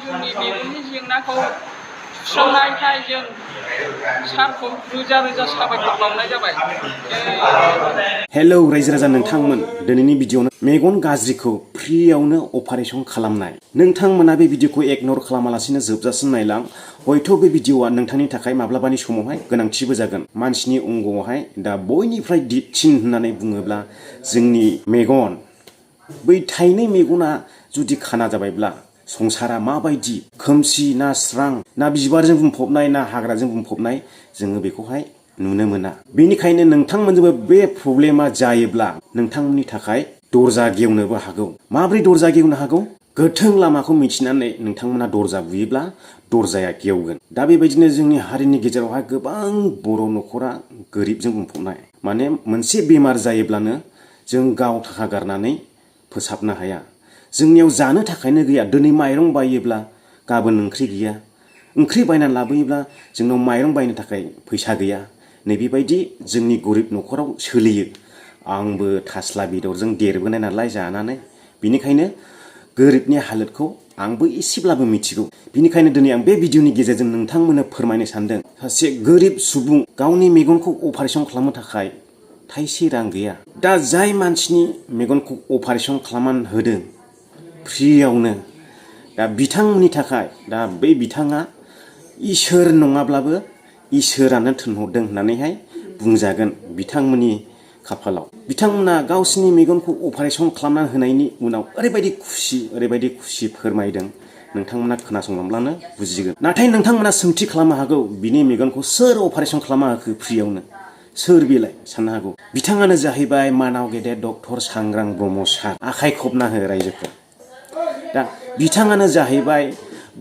जोंनि मेगननि जेंनाखौ सुस्रांनायखाय जों सारखौ रोजा रोजा साबायखर बावनाय जाबाय। हेलौ रायजो राजा नोंथांमोन, दिनैनि भिडिअ'नो मेगन गाज्रिखौ फ्रियावनो अपारेशन खालामनाय। नोंथांमोना बे भिडिअ'खौ इगनर खालामालासिनो जोबजासिम नायलां। हयथ' बे भिडिअ'आ नोंथांनि थाखाय माब्लाबानि समावहाय गोनांथिबो जागोन। मानसिनि अंगआवहाय दा बयनिफ्राय दिदसिन होननानै बुङोब्ला जोंनि मेगन। बै थाइनै मेगना जुदि खाना जाबायब्ला संसारा माबायदि खोमसि ना स्रां ना बिबारजों बुंफबनाय ना हाग्राजों बुंफबनाय जोङो बेखौहाय नुनो मोना। बेनिखायनो नोंथांमोनजोंबो बे प्रब्लेमा जायोब्ला नोंथांमोननि थाखाय दरजा गेवनोबो हागौ। माब्रै दरजा गेवनो हागौ? गोथों लामाखौ मिथिनानै नोंथांमोना दरजा बुयोब्ला दरजाया गेवगोन। दा बेबायदिनो जोंनि हारिनि गेजेरावहाय गोबां बर' न'खरा गोरिबजों बुंफबनाय। माने मोनसे बेमार जायोब्लानो जों गाव थाखा गारनानै फोसाबनो हाया। जोंनियाव जानो थाखायनो गैया। दिनै माइरं बायोब्ला गाबोन ओंख्रि गैया। ओंख्रि बायनानै लाबोयोब्ला जोंनाव माइरं बायनो थाखाय फैसा गैया। नैबेबायदि जोंनि गोरिब न'खराव सोलियो। आंबो थास्ला बेदरजों देरबोनाय नालाय जानानै, बेनिखायनो गोरिबनि हालोदखौ आंबो एसेब्लाबो मिथिगौ। बेनिखायनो दिनै आं बे भिडिअ'नि गेजेरजों नोंथांमोननो फोरमायनो सानदों। सासे गोरिब सुबुं गावनि मेगनखौ अपारेशन खालामनो थाखाय थाइसे रां गैया। दा जाय मानसिनि मेगनखौ अपारेशन खालामनानै होदों फ्रियावनो, दा बिथांमोननि थाखाय दा बै बिथाङा इसोर नङाब्लाबो इसोरानो थिनहरदों होननानैहाय बुंजागोन बिथांमोननि खाफालाव। बिथांमोना गावसिनि मेगनखौ अपारेशन खालामनानै होनायनि उनाव ओरैबायदि खुसि फोरमायदों, नोंथांमोना खोनासंलांब्लानो बुजिगोन। नाथाय नोंथांमोना सोंथि खालामनो हागौ, बिनि मेगनखौ सोर अपारेशन खालामना होखो फ्रियावनो? सोर बेलाय साननो हागौ। बिथाङानो जाहैबाय मानाव गेदेर डक्टर सांग्रां ब्रह्म सार। आखाइ खबना हो रायजोखौ। दा बिथाङानो जाहैबाय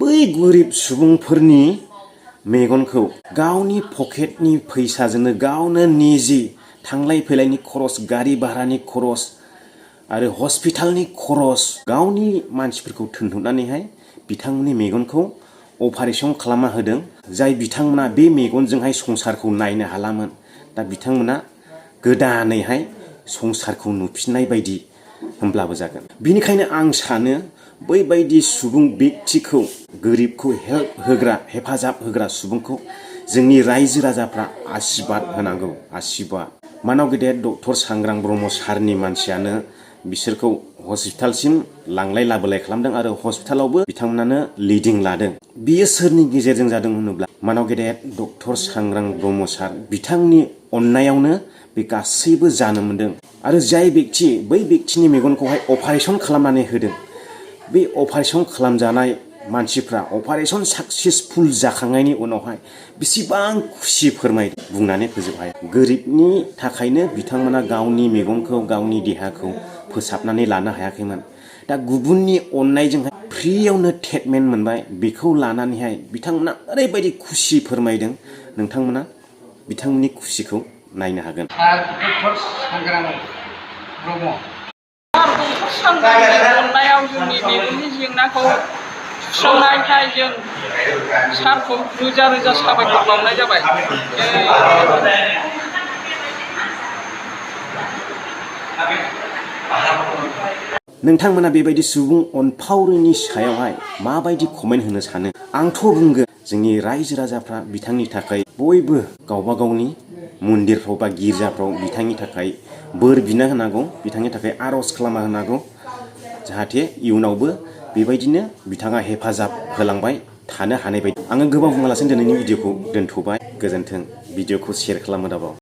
बै गोरिब सुबुंफोरनि मेगनखौ गावनि पकेटनि फैसाजोंनो गावनो निजि थांलाय फैलायनि खरस, गारि भारानि खरस आरो हस्पिटालनि खरस गावनि मानसिफोरखौ थोनहरनानैहाय बिथांमोननि मेगनखौ अपारेशन खालामना होदों। जाय बिथांमोना बे मेगनजोंहाय संसारखौ नायनो हालामोन, दा बिथांमोना गोदानैहाय संसारखौ नुफिननाय बायदि होमब्लाबो जागोन। बिनिखायनो आं सानो बैबायदि सुबुं बेक्तिखौ, गोरिबखौ हेल्प होग्रा, हेफाजाब होग्रा सुबुंखौ जोंनि रायजो राजाफ्रा आशीर्बाद होनांगौ। आशीर्बाद। मानाव गेदेर डक्टर सांग्रां ब्रह्म सारनि मानसियानो बिसोरखौ हस्पिटालसिम लांलाय लाबोलाय खालामदों आरो हस्पिटालावबो बिथांमोनानो लिडिं लादों। बियो सोरनि गेजेरजों जादों होनोब्ला मानाव गेदेर डक्टर सांग्रां ब्रह्म सार बिथांनि अननायावनो बे गासैबो जानो मोनदों। आरो जाय बेक्ति बै बेक्तिनि मेगनखौहाय अपारेशन खालामनानै होदों, बे अपारेशन खालामजानाय मानसिफ्रा अपारेशन साक्सेसफुल जाखांनायनि उनावहाय बेसेबां खुसि फोरमायदों, बुंनानै फोजोब हाया। गोरिबनि थाखायनो बिथांमोना गावनि मेगनखौ, गावनि देहाखौ फोसाबनानै लानो हायाखैमोन। दा गुबुननि अननायजोंहाय फ्रियावनो ट्रिटमेन्ट मोनबाय। बेखौ लानानैहाय बिथांमोना ओरैबायदि खुसि फोरमायदों, नोंथांमोना बिथांमोननि खुसिखौ नायनो हागोन। डक्टर सांग्रां ब्रह्म डक्टर सांग्रांनि अननायाव जोंनि मेगननि जेंनाखौ सुस्रांनायखाय जों सारखौ रोजा रोजा साबायखर बावनाय जाबाय। नोंथांमोना बेबायदि सुबुं अनफावरिनि सायावहाय माबायदि कमेन्ट होनो सानो? आंथ' बुंगोन जोंनि रायजो राजाफ्रा बिथांनि थाखाय बयबो गावबा गावनि मन्दिरफ्राव बा गिर्जाफ्राव बिथांनि थाखाय बोर बिना होनांगौ, बिथांनि थाखाय आर'ज खालामना होनांगौ, जाहाथे इयुनावबो बेबायदिनो बिथाङा हेफाजाब होलांबाय थानो हानाय बायदि। आङो गोबां बुङालासिनो दिनैनि भिडिअ'खौ दोनथ'बाय। गोजोन्थों। भिडिअ'खौ शेयार खालामो दाबाव।